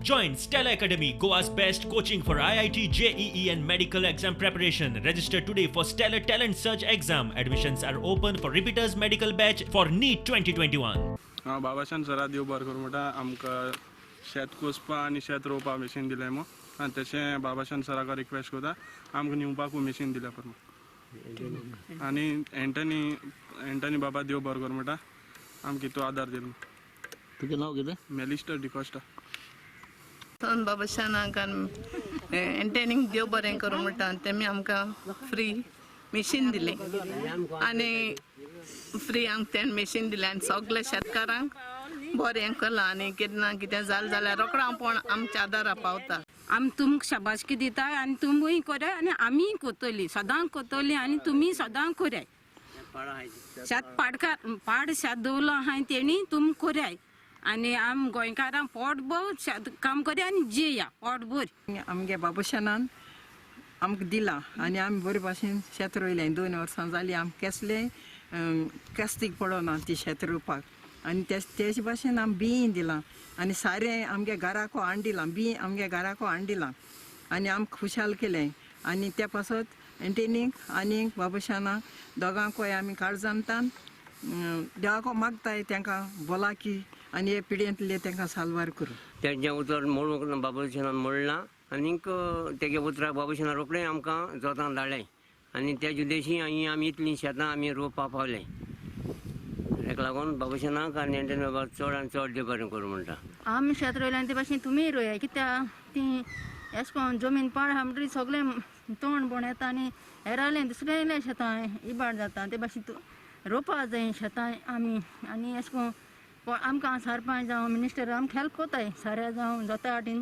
Join Stella Academy, Goa's best coaching for IIT, JEE, and medical exam preparation. Register today for Stellar Talent Search exam. Admissions are open for repeaters medical batch for NEET 2021. हांव बाबाशान सरा देव बरें करूं म्हणटा. आमकां शेत कोसपा आनी शेत रोवपा मशीन दिलें म्हूण, आनी तशें बाबाशान सराक रिक्वेस्ट करता, आमकां निवपाकूय मशीन दिल्या पुरो म्हूण. आनी एंटनी एंटनी बाबा देव बरें करूं म्हणटा, आमकां हितू आदार दिलो. तुजें नांव कितें? मेलिस्टर डिकोस्टा. बाबाशानाक एंटेनीक देव बरें करूं म्हणटा. आनी तेमी आमकां फ्री मिशीन दिलें आनी फ्री आमकां तेणें मिशीन दिलें आनी सगल्या शेतकारांक बरें केलां. आनी कितें ना कितें जालें जाल्यार रोकडो आपूण आमच्या आदारा पावता. आमी तुमकां शाबासकी दिता आनी तुमूय कराय आनी आमीय करतली, सदां करतली आनी तुमी सदां कराय. शेत पाडकार पाड शेत दवरलो आहाय तेणी तुमी कराय आनी आम गोंयकारां पोटभर शेत काम करया आनी जिया पोटभर. आमगे बाबूशानान आमकां दिलां आनी आमी बरे भाशेन शेत रोयलें. 2 वर्सां जालीं, आमकां केसलें केस्तीक पडना ती शेत रोवपाक. आनी तेच भाशेन आमी बीं दिलां आनी सारें आमगे घराको हाडून दिलां, बीं आमगे घराको हाडून दिलां आनी आमकां खुशाल केलें. आनी त्या पासत एंटेनीक आनी बाबूशानाक दोगांकूय आमी काळजांतान देवाको मागताय, तांकां भलायकी आनी हे पिड्येंतले तांकां साल्वार करूं. तेंचें उतर मोडूंक बाबूशानान मोडलां आनीक तेगे उतराक बाबूशाना रोखडें आमकां जोतां धाडलें आनी तेज उद्देशी आमी इतलीं शेतां आमी रोवपाक पावले. ताका लागून बाबूशानाक आनी एंटनी बाबा चड आनी चड देव बरें करूं म्हणटा. आमी शेत रोयलें आनी ते भाशेन तुमीय रोया, कित्याक ती एशें करून जमीन पाड आहा म्हणटकीर सगळें तण बोण येता आनी हेरालें दुसरें शेतां इबाड जाता. ते भाशेन रोवपा जाय शेतां आमी. आनी एशें करून आमकां सरपंच जावं मिनिस्टर आमकां हेल्प कोताय, साऱ्या जावं जोता हाडीन.